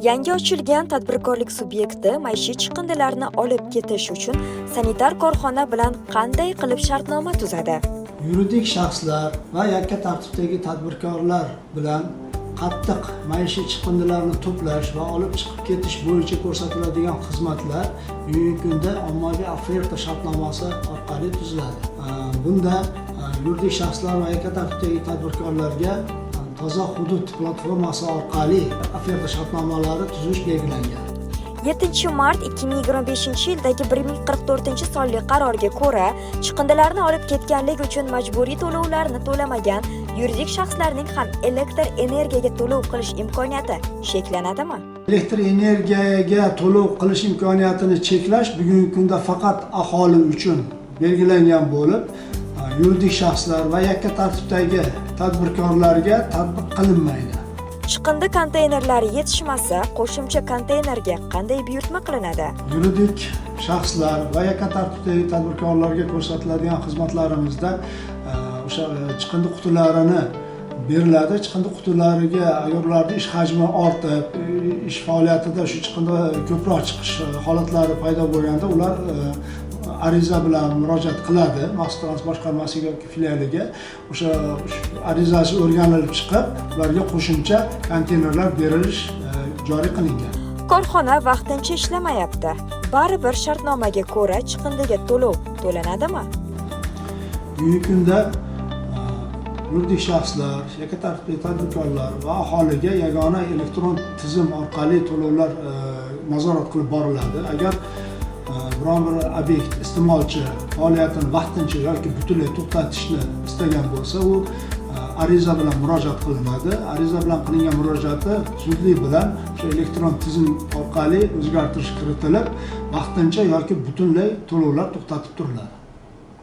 Yangi ochilgan tadbirkorlik subyekti maishiy chiqindilarni olib ketish uchun sanitar korxona bilan qanday qilib shartnoma tuzadi? Yuridik shaxslar va yakka tartibdagi tadbirkorlar bilan qattiq maishiy chiqindilarni to'plash va olib chiqib ketish bo'yicha ko'rsatiladigan xizmatlar bugungi kunda ommaviy oferta shartnomasi orqali tuziladi. Bunda yuridik shaxslar va yakka tartibdagi tadbirkorlarga "Toza hudud" platformasi orqali oferta shartnomalari tuzish belgilangan. 7 mart 2025 yildagi 1044 sonli qarorga ko'ra, chiqindilarni olib ketganlik uchun majburiy to'lovlarni to'lamagan yuridik shaxslarning ham elektr energiyaga to'lov qilish imkoniyati cheklanadimi? Elektr energiyaga to'lov qilish imkoniyatini cheklash bugungi kunda faqat aholi uchun belgilangan bo'lib, yuridik shaxslar va yakka tartibdagi tadbirkorlarga tatbiq qilinmaydi. Chiqindi konteynerlari yetishmasa, qo'shimcha konteynerga qanday buyurtma qilinadi? Yuridik shaxslar va yakka tartibdagi tadbirkorlarga ko'rsatiladigan xizmatlarimizda o'sha chiqindi qutilarini beriladi. Chiqindi qutilariga agar ularni ish hajmi ortib, ish faoliyatida shu chiqindi ko'proq chiqish holatlari paydo bo'lganda, ular ariza bilan murojaat qiladi maxsus transport boshqarmasiga yoki filialiga. O'sha arizasi o'rganilib chiqib, ularga qo'shimcha konteynerlar berilish joriy qilingan. Korxona vaqtincha ishlamayapti. Baribir shartnomaga ko'ra chiqindiga to'lov to'lanadimi? Bugungi kunda yuridik shaxslar, yakka tartibli tadbirkorlar va aholiga yagona elektron tizim orqali to'lovlar nazorat qilib boriladi. Agar biron bir obyekt iste'molchi faoliyatini vaqtincha yoki butunlay to'xtatishni istagan bo'lsa, u ariza bilan murojaat qilinadi. Ariza bilan qilingan murojaati zudlik bilan o'sha elektron tizim orqali o'zgartirish kiritilib, vaqtincha yoki butunlay to'lovlar to'xtatib turiladi.